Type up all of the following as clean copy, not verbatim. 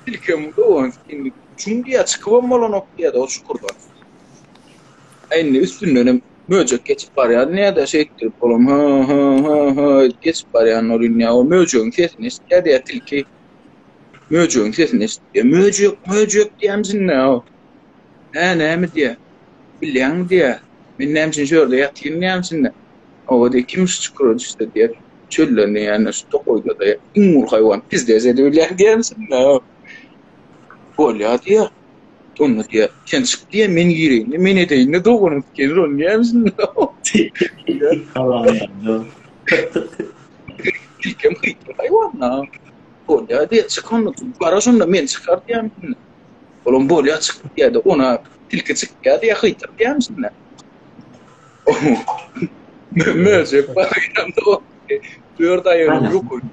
Tilkem dogan indi çuň diýýär, çykybam bolanok diýýär-de o çukurdan. Indi üstündenem möjek geçip barýar diýýär-de, şeýtdirip olam hı hı hı hı edip geçip barýan ol indi o möjegiň sesini eşitýär diýýär tilki. Möjegiň sesini eşitýär. Möjek, möjek diýýämjin-dä o. Hä, näme diýýär. Bilýäňmi diýýär. Men näme üçin şu ýerde ýatyryn diýýämjin-dä. Oba diýýär, kim şu çukura düşse diýýär, çölden diýýär, şu tokaýda-da iň uly haýwan pizdes edibilýär diýýämjin-dä o. Bolýar diýýär. Onda diýýär, sen çyk diýýär, men gireýin-de, men edeýin-de doganyň tikenir ony diýýämjin-dä. Tilkem hyýtyr haýwan-da. Bolýar diýýär, çyk onda, gara şonda men çykar diýýämjin-dä. Olam bolýar çyk diýýär-de, ona tilki çykýar diýýär, hyýtyr diýýämjin-dä. Möjek barýanda o dört aýagyny ýokary.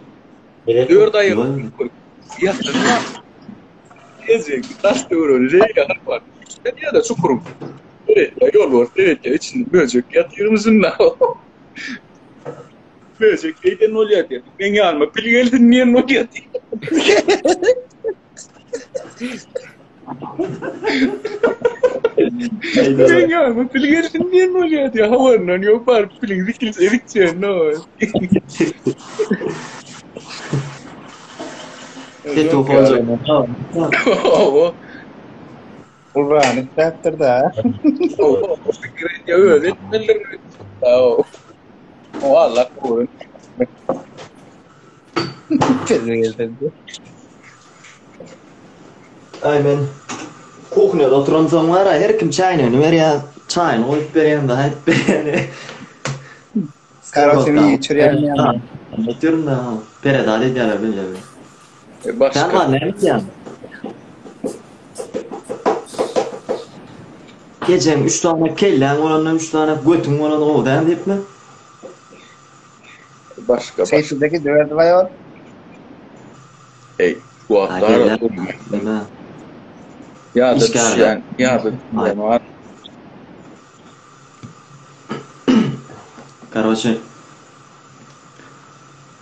Dört aýagyny ýokary. Ýatyrma. Ejek daş töweregi şeýle haýwan. Ýa-da çukuryň. Seretýär, ýolbars seretýär, içinde möjek ýatyrmyşyn-da. Möjek eýden bolýar diýýär. Meň ýanyma pil gelsin diýen bolýar diýýär. Meň ýanyma pil gelsin diýen bolýar diýýär. Habaryndan ýok baryp piliň zikilse ezikjegini Setu hojaýyna. Hawa. Gurban isläpdir-dä. Hawa, pikir edýär, özi etmelidir. Hawa. O Allah gowy. Pil gelsin. Aý men kuhnýada oturansoň bar-a her kim çaýnegini berýär, çaýyny goýup berýän, zat edip berýän. Karoçe men içirýän ýaly. Otyryn-da, peredat edýärler bilýän. E, başga. Sen bar näme diýýäň? Geceň 3 sany kelläň bolandan 3 sany götüň bolan gowy däl diýipmi? Başga başga. Şeýtdeki gidiberdi baýol. Eý, bu wagtda Ýa-da düşýän, ýa-da düşýän bar. Karoçe.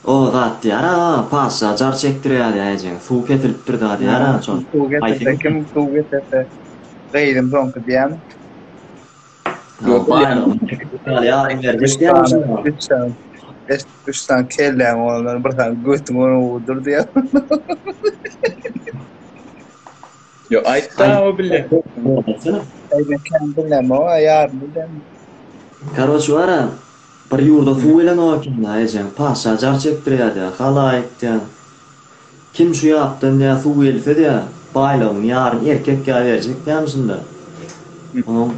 O zat diýär-a, patyşa jar çekdirýär diýäýjeň. Suw kesilipdir da diýär-a şol. Suw getirse kim suw getirse gyzym soňky diýýän. Ýok, Üç sany, üç sany kelläň bolandan bir sany götüň bolan diýýär. Ýok, aýtda o bile. Aý men kän bilemok, ýarym bilýän. Karoç bar-a, bir ýurda suw gelenok eken-dä ejeň, patyşa jar çekdirýär diýýär, halaýyk diýýär. Kim şu ýapdan diýýär suw gelse diýýär, baýlygynyň ýaryny erkek ýa berjek diýýärmişin-dä. Onuň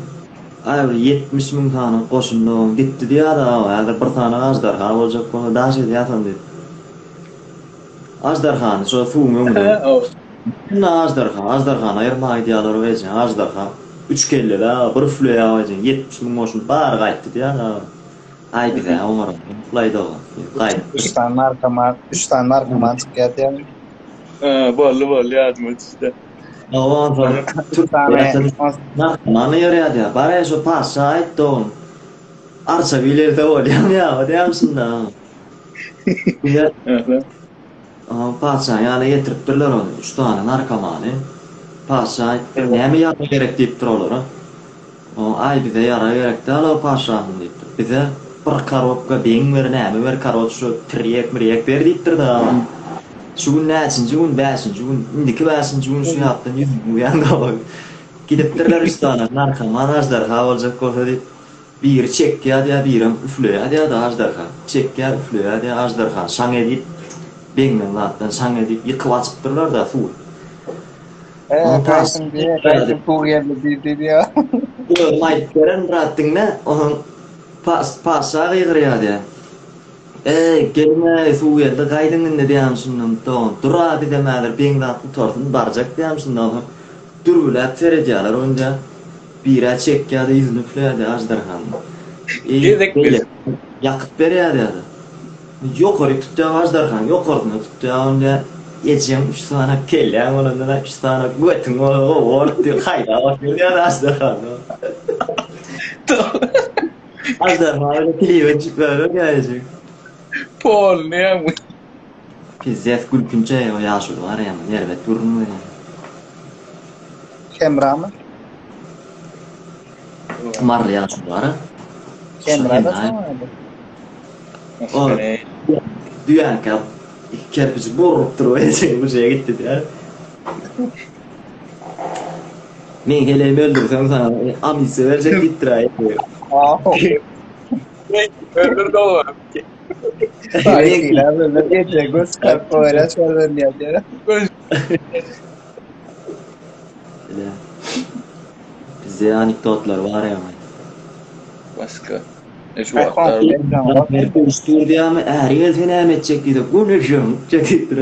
aý bir 70 müň sany goşunda oň gitdi diýýär-de, häzir bir sany aždarha boljak bolsa daş edýäs ony diýip. Aždarhany şo suwuň öňüne. Indi aždarha, aždarhany aýyrmaga gidýärler we eje, aždarha üç kelleli aga, bir üfleýär eje, 70 müň goşun bary gaýtdy diýýär aga. Aý biz-ä oňaramyzlaý dogan diýip gaýdypdyr. Üç sany narkoman, üç sany narkoman çykýar diýýär. Hä, boldy, boldy, ýadyma düşdi. Hawa, onsoň türkmen narkomany ýörýär diýýär. Bar-aý şo patyşa aýt dogan, Arçabil else bolýamy ýa, diýýär şunda. Bize Patyşanyň ýanyna getiripdirler ony, üç sany narkomany. Patyşa aýdypdyr, Näme ýarag gerek diýipdir olara. Aý, bize ýarag gerek däl-ow, patyşahym diýipdir. Bize bir korobka beň ber, näme ber, karoç şu tirýek-mirýek ber diýipdir-de. Şu gün näçinji gün, bäşinji gün, indiki bäşinji gün şu ýapdan ýüzüňi uýan gabagy. Gidipdirler üç sany narkoman aždarha boljak bolsa diýip. Biri çekýär diýýär, birem üfleýär diýýär-de aždarha. Çekýär, üfleýär diýýär, aždarha şaň edip, beňden zatdan şaň edip ýykyp açypdyrlar-da suwy. He, gaýdyň diýýär, gaýdyň suw geldi diýdi diýýär. Özüm aýdyp bererin brat diňle, onuň patyşa gygyrýar diýýär. Eý, geliň-eý, suw geldi, gaýdyň indi diýýän şundan dogan. Dur-a bizem häzir beň zat gutarsyn, barjak diýýän şundan soň. Dürbüläp seredýärler onja. Birä çekýär-de ýüzüni üfleýär-de aždarhanyň. Gezek Beýle ýakyp berýär ýa-da. Ýokary tutýar aždarhany, ýokarsyna tutýar onda ejeň üç sany kelläň bolanda-da üç sany götüň bolan gowy bolup diýip haýdap oturýar aždarhany. Aždarha bilen klibe düşüp ýörerkä ejeň. Polny ýa. Pizzes gülkünç eý o ýaşuly bar ýaman erbet gürrüň berýär. Hemramy? Maryly ýaşuly bar a. Hemra da şoňa. O düýäňkä iki kerpiç borup durup ejeň bu şeýe gitdi diýär. Men heleýimi öldürsem saňa amnistiýa berjek diýipdir aý. Öldür dogan. Eje göz çykaryp goýra şol diýýär. Bizde anekdotlar bar ýa. Başga. E şu wagtlar Dur diýýärmi? Äri gelse näme etjek diýdi. Gönüjek diýipdir.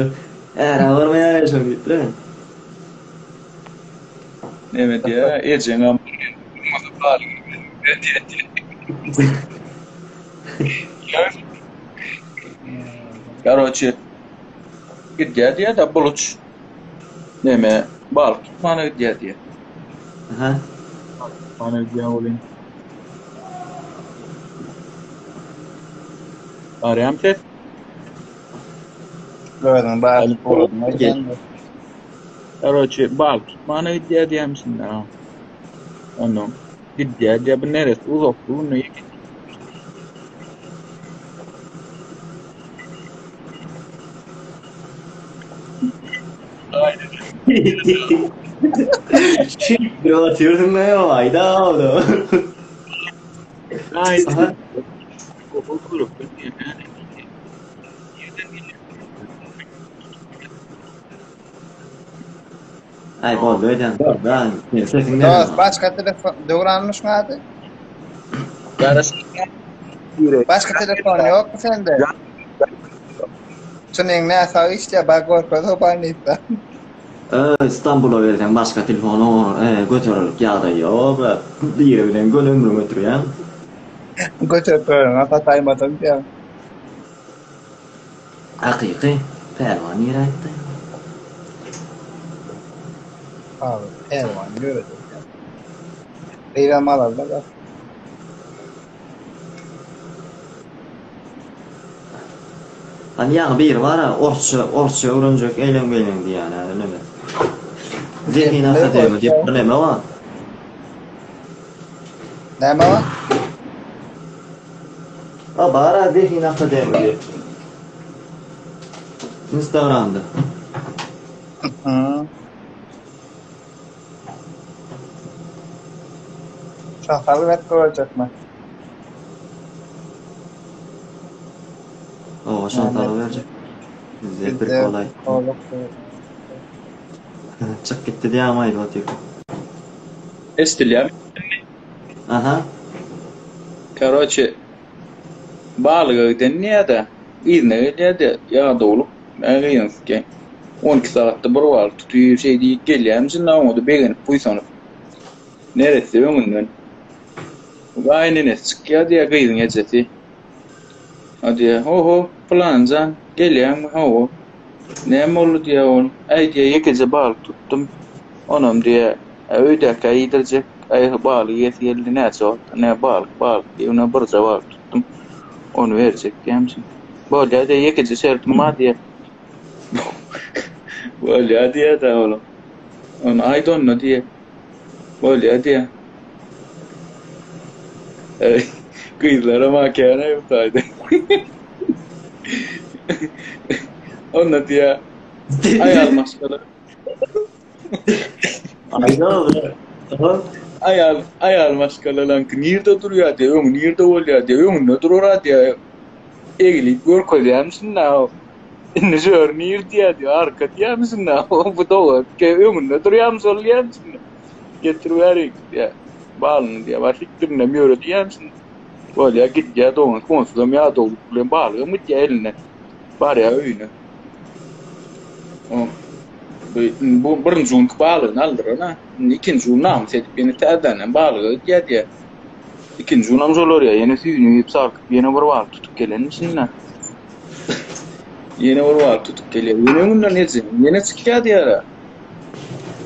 Ärä barmaýar şo diýipdir. Näme diýýär? Ejeň am Karoçe gidýär diýýär-de buluç. Näme balyk tutmana gidýär diýýär. Aha. Tutmana gidýär welin. Barýarmy ses? Özüň balyk Karoçe balyk tutmana gidýär diýýärmişin-dä. Ondan gidýär diýýär. Bu neresi uzakly günde ýeke Şeýdip otyrsyň da ýo aýda oda. Aýda. Aý boldy öýdýän. Boldy. Sen sesiň näme? Dost, başga telefon Döwranmyş ady? Başga telefon ýokmy sende? Şunyň näsag işleýär, bar görkez o bolnitsa. Eee, Istanbula gelseň başga telefon e, götererlik ýagdaý ýok. Biri bilen göni ömrüňi ötürýäň. Göterip görüň, sataýmasam diýýän. Hakyky pälwan nirä gitdi? Abi, pälwan ýöredi. Gyzam alalda bak. Hani ýaňy biri bar-a, orsça, orsça öwrenjek eýleň-beýleň diýýän, hä, neme. Zehin akademi diýip bir neme bar. Näme bar? A bar-a Zehin akademi diýip. Instagramda. Hmm. Şahaly berk görecekmi? Owa, şantaly berjek. Bizde bir kolay. Çyk gitdi diýýän aýdyp otyr. Eşidilýärmi? Aha. Karoçe balyga giden diýýär-de, yzyna gelýär-de, ýadawlyk, mä gynansyk 12 sagatda bir balyk tutup şeý diýip gelýärmişin-de, oňa-da begenip, buýsanyp. Neresse öňünden gaýynenesi çykýar diýýär, gyzyň ejesi. A diýýär, Ho-ho, pylan jan, gelýäňmi? Hawa. Näme boldy diýýär ol. Äý diýýär, ýekeje balyk tutdum. Onam diýýär, öýdäkä iýdirjek. Äý, balyk iýesi geldi, näçe wagtdan, nä balyk, balyk diýip, ine birje balyk tutdum. Ony berjek diýýärmişin. Bolýar diýýär, ýekeje şertim bar diýýär. Bolýar diýýär-de olam. Ony aýt onda diýýär. Bolýar diýýär. Eý, gyzlaram ha kän bu taýda. Onda diýýär, aýal maşgala. Aýda. Aýal, aýal maşgalalaňky nirde durýar diýýär, öňi nirde bolýar diýýär, öňünde durar-a diýýär. Eglip görkezýärmişin-dä. Indi şör nir diýýär diýýär, arka diýýärmişin-dä. Bu doga öňünde durýarmyş ol diýýärmişin. Getir bärik diýýär. Balyny diýýär, bar sikdirinem ýöre diýýärmişin. Bolýar, gidýär dogan, onsuzam ýadawlyk bilen balygam gidýär elinden. Barýar öýüne. Bu, bu birinji günki balygyny aldyran-a. Indi ikinji gün namys edip ýene täzeden balyga gidýär diýýär. Ikinji günem şol örýär, ýene süýnüp, sarkyp, ýene bir balyk tutup gelenmişin-dä. Ýene bir balyk tutup gelýär. Ýene öňünden ejeň, ýene çykýar diýýär-ä.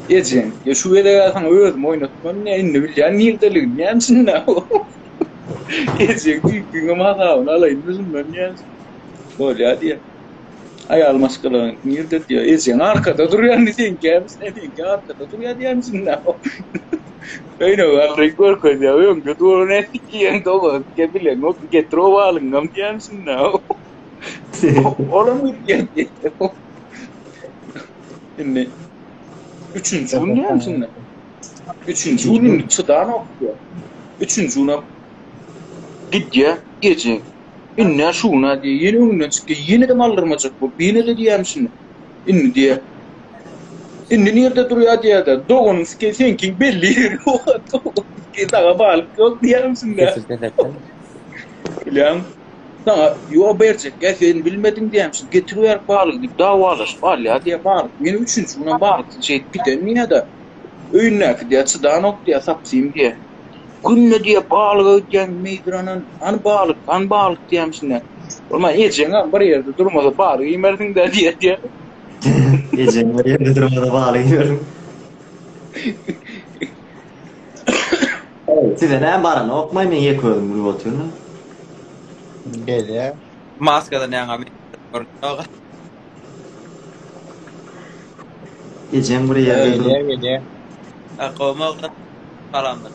Ejeň, ýa şu gezeg-ä saňa özüm oýnatman diýýär, indi bilýän nirdeligini diýýärmişin-dä. Ejeň düýpüňem hasabyny alaýyn şundan diýýärmişin. Bolýar diýýär. Aýal maşgalaň nirde diýýär. Ejeň arkada durýan seňkämiş, seňki arkada durýar diýýärmişin-dä. Öýüne galdyryp görkezýär. Öňde duran diýen dogan bileňok, getir o balyňam diýýärmişin-dä. Olam gitýär diýýär. Indi üçünji gün diýýärmişin-dä. Üçünji gün indi çydanok diýýär. Üçünji günem gidýär gije. Indi şuna diýýär, ýene öňünden çykýar, ýene-de aldyrmajak bolup, ýene-de diýýärmişin. Indi diýýär. Indi nirde durýar diýýär-de, doganyň sike seňkiň belli ýeri ýok, doganyň saňa balyk ýok diýýärmişin-dä. Bilýäň, saňa ýok berjek, ýa sen bilmediň diýýärmişin, getiriber balygy diýip dawalaşyp alýar diýýär, balyk. Ýene üçünji günem balyksyz şeýdip giden diýýär-de, öýündäki diýýär, çydanok diýýär, sapsym diýýär. Günde diýýär, balyga gidýän meýdiranan, hany balyk, hany balyk diýýärmişin-dä. Bolman ejeňem bir ýerde durmasa balyk iýmersiň-dä diýýär diýýär. Ejeň bir ýerde durmasa balyk iýmersiň. Size näme baranokmaý men ýeke özüm gülüp otyryn. Gelýär. Maskadan ýaňa görünýär. Ejeň bir ýerde dur. Gelýär, gelýär. Gowmy oglan? Salamlar.